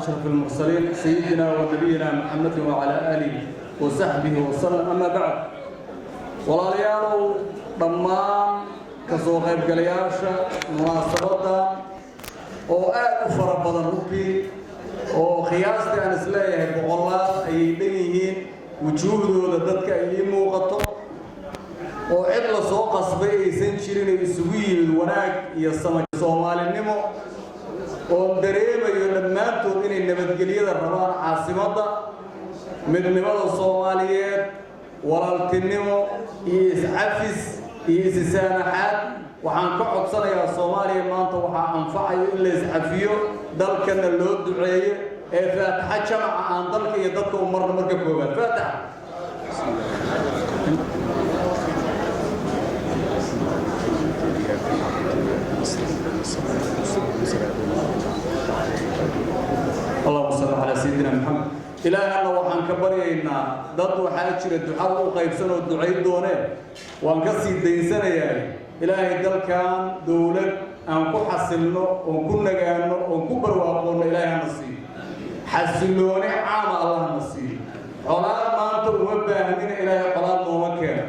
أشرف المرسلين، سيدنا ونبينا محمد وعلى آله وصحبه وسلم. أما بعد، walaalayaalow، dhammaan ka soo qaybgalayaasha munaasabaddan oo aad u fara badan runtii, oo qiyaastii aan isleeyahay boqolaal ayay dhan yihiin, wujuuhdooda dadka ay ii muuqato, oo cid la soo qasbay aysan jirin ay isugu yimid wanaag iyo sama Soomaalinimo, oon dareemayo dhammaantood inay nabadgelyada rabaan, caasimadda, midnimada Soomaaliyeed, walaaltinimo iyo iscafis iyo isisaamaxaad. Waxaan ka codsanayaa, Soomaaliya maanta waxaa anfacayo in la iscafiyo, dalkana loo duceeyo, ee faataxa jamaca aan dalka iyo dadka u marno. Marka koowaad faataxa. اللهم صل على سيدنا محمد. Ilaahana waxaan ka baryaynaa, dad waxaa jira ducada u qaybsan oo ducay doonee, waan ka sii daysanayaa. Ilaahay dalkan dowlad aan ku xasilno oon ku nagaano oon ku barwaaqoonno Ilaahay hana siiyo. Xasilooni caama Allah hana siiyo. Colaad maanta uma baahnina, Ilaahay colaad nooma keeno.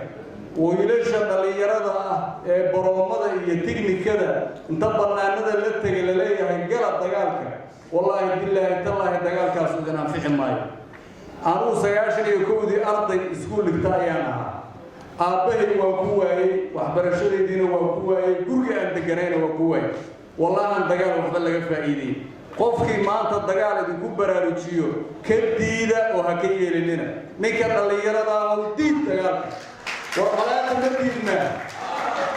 Wiilasha dhallinyarada ah ee baroomada iyo tignikada inta bannaanada la tegay laleeyahay gala dagaalka, wallaahi, bilaahi, tallaahi, dagaalkaas idin anfici maayo. Anugu 91-dii arday iskuul dhigta ayaan ahaa. Aabbahay waan ku waayey, waxbarashadaydiina waan ku waayey, guriga aan deganayna waan ku waayey. Wallahi aan dagaal waxba laga faa'iideyey. Qofkii maanta dagaal idinku baraarujiyo ka diida oo ha ka yeelinina. Ninka dhallinyarada ah diid dagaalka. War colaadda ma diidnaa?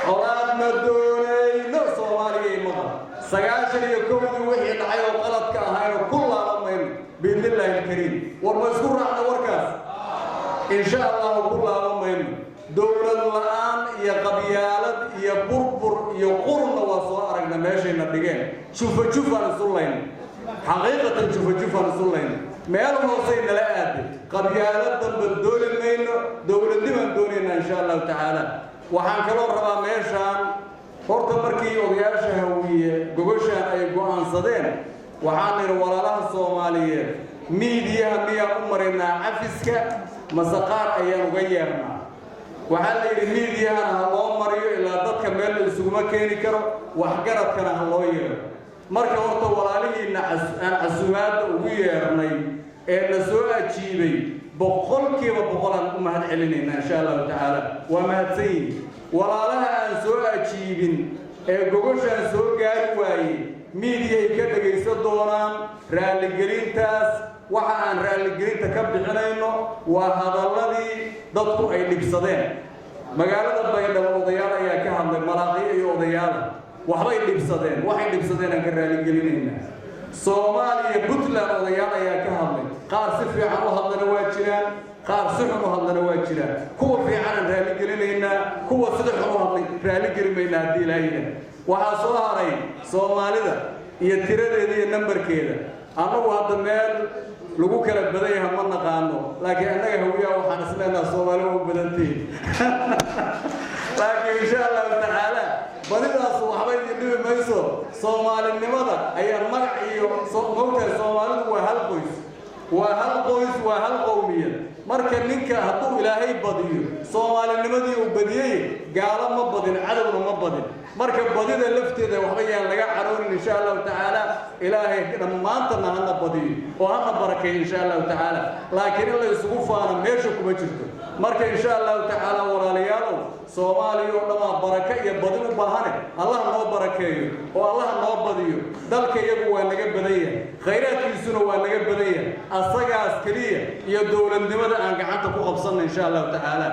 Colaad ma doonayno. Soomaaliya i maqal, 91-dii wixii dhacay oo qaladka ahayno ku laaban mayno, biidnillaahi alkariim. War ma isku raacna warkaas? Insha Allahu ku laaban mayno. Dowlad la-aan iyo qabyaalad iyo burbur iyo qurunna waa soo aragna meeshayna dhigeen. Jufa jufaan isu layna, xaqiiqatan jufa jufaan isu layna, meel hoosay nala aaday. Qabyaalad danba dooni mayno, dowladnimaan doonaynaa, insha Allahu tacaala. Waxaan kaloo rabaa meeshaan, horta markii odayaasha Hawiye gogoshaan ay go'aansadeen, waxaan nidhi walaalaha Soomaaliyeed, miidiyaha miyaan u marinaa cafiska mase qaar ayaan uga yeernaa? Waxaa la yidhi miidiyahana ha loo mariyo, ilaa dadka meel la isuguma keeni karo, waxgaradkana ha loo yeero. Marka horta walaalihiina aan casumaadda ugu yeernay ee na soo ajiibay, 100% aan u mahad celinaynaa, insha Allahu tacaala. Waa mahadsan yihin. Walaalaha aan soo ajiibin ee gogoshaan soo gaari waayey, miidiyahay ka dhegaysan doonaan raalligelintaas. Waxa aan raalligelinta ka bixinayno waa hadalladii dadku ay dhibsadeen. Magaalada Baydhabo odayaal ayaa ka hadlay, malaaqiyo iyo odayaala waxbay dhibsadeen. Waxay dhibsadeen aan ka raaligelinaynaa. Soomaaliya, Puntland odayaal ayaa ka hadlay. Qaar si fiican u hadlana waa jiraan, qaar si xun u hadlana waa jiraan. Kuwa fiicanaan raalligelinaynaa, kuwa sida xun u hadlay raalligeli maynaa haddii Ilaahay. Waxaa soo haray Soomaalida iyo tiradeeda iyo nambarkeeda. Annagu hadda meel lagu kala badan yaha ma naqaano, laakiin annaga Hawiyaha waxaan isleenaha Soomaali waa u badantihin. Laakiin insha Allahu tacaala badidaas waxba idin dhibi mayso. Soomaalinimada ayaa magac iyo mogtahay. Soomaalidu waa hal qoys, waa hal qoys, waa hal qowmiyad. Marka ninka hadduu Ilaahay badiyo, soomaalinimadii uu badiyey, gaalo ma badin, cadowna ma badin. Marka badida lafteeda waxba yaan laga caroonin, insha Allahu tacaala. Ilaahay dhammaantana hana badiyo oo hana barakeeyo, insha Allahu tacaala. Laakiin in la isugu faano meesha kuma jirto. Marka insha Allahu tacaala, walaalayaalow, Soomaaliya oo dhammaa baraka iyo badin u baahane, Allah noo barakeeyo oo Allah noo badiyo. Dalka iyagu waa naga badan yahay, khayraadkiisuna waa naga badan yahay. Asagaas keliya iyo dowladnimada aan gacanta ku qabsanno, insha Allahu tacaala.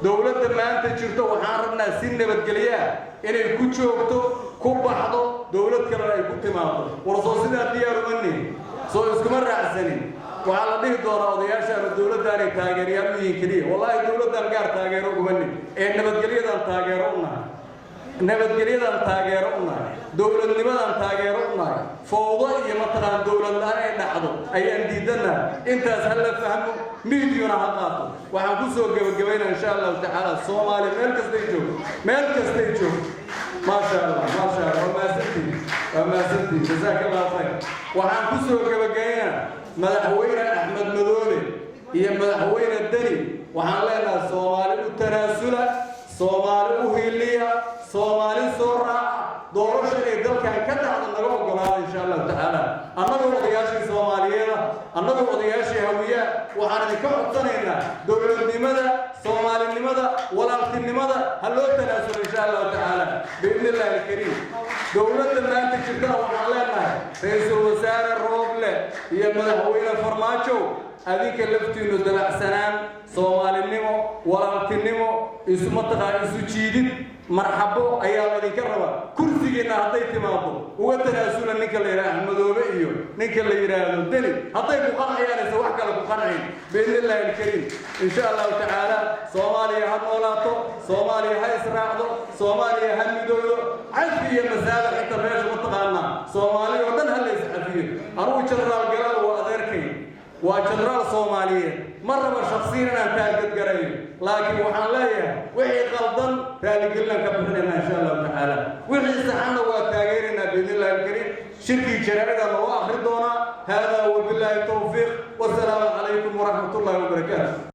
Dowladda maanta jirto waxaan rabnaa si nabadgelyo ah inay ku joogto, ku baxdo, dowlad kalena ay ku timaado. War soo sidaa diyaar uma nihin? Soo iskuma raacsanin? Waxaa la dhihi doonaa odayaashaanu dowladdaanay taageerayaal u yihiin keliya. Wallaahi dowladdan gaar taageero uguma nihin ee nabadgelyadan taageero u nahay, nabadgelyadan taageero u nahay, dowladnimadan taageero u nahay. Fowdo iyo mataqaan dowlad la-aan ay dhacdo ayaan diidanahay. Intaas ha la fahmo, miidiyuna ha qaato. Waxaan ku soo gebagabaynaa, insha Allahu tacaala, Soomaaliya meel kastay joogto, meel kastay joogto, maasha Allah, maasha Allah, waa mahadsantihin. Waa mahadsantihin, jazaaka Allahu khayr. Waxaan ku soo gebagaynaa Madaxweyne Axmed Madoobe iyo Madaxweyne Deni. Waxaan leenahay: Soomaali u tanaasula, Soomaali u hiiliya, Soomaali soo raaca. Doorasho inay dalkan ka dhacdo naga ogolaada, insha Allahu tacaala. Annagoo odayaashii Soomaaliyeeda, annagoo odayaashii Hawiyaa, waxaan idinka codsanaynaa dowladnimada, Soomaalinimada, walaaltinimada ha loo tanaasulo, insha Allahu tacaala, biidni Illahi alkariim. Dowladda maanta jirtana waxaan leenahay: Ra-iisul Wasaare Rooble iyo Madaxweyne Farmaajo, adinka laftiinnu dabacsanaan, Soomaalinimo, walaaltinimo, isu mataqaa, isu jiidid, marxabo ayaa laydinka rabaa. Kursigiinna hadday timaado, uga tanaasula ninka la yidhaha Axmadoobe iyo ninka la yidhaahdo Deni, hadday ku qancayaan ise wax kale ku qancayn, biidni Illahi alkariim, insha Allahu tacaala. Soomaaliya ha noolaato, Soomaaliya ha israacdo, Soomaaliya ha midoodo. Cafi iyo masaalax inta meesha mataqaanaa, Soomaali oo dhan ha la iscafiyo. Anugu Jenaraal Galaal waa adeerkay, waa jenaraal Soomaaliyeed. Ma raba shaksiyan inaan taargadgarayo, laakiin waxaan leeyahay wixii qaldan raaligelinaan ka bixinaynaa, insha Allahu tacaala. Wixii saxanna waa taageeraynaa, biidni Illahi alkariim. Shirkii jaraa'ida loo akhri doonaa. Hada wabilaahi towfiiq, wasalaamu calaykum waraxmat ullahi wabarakaatu.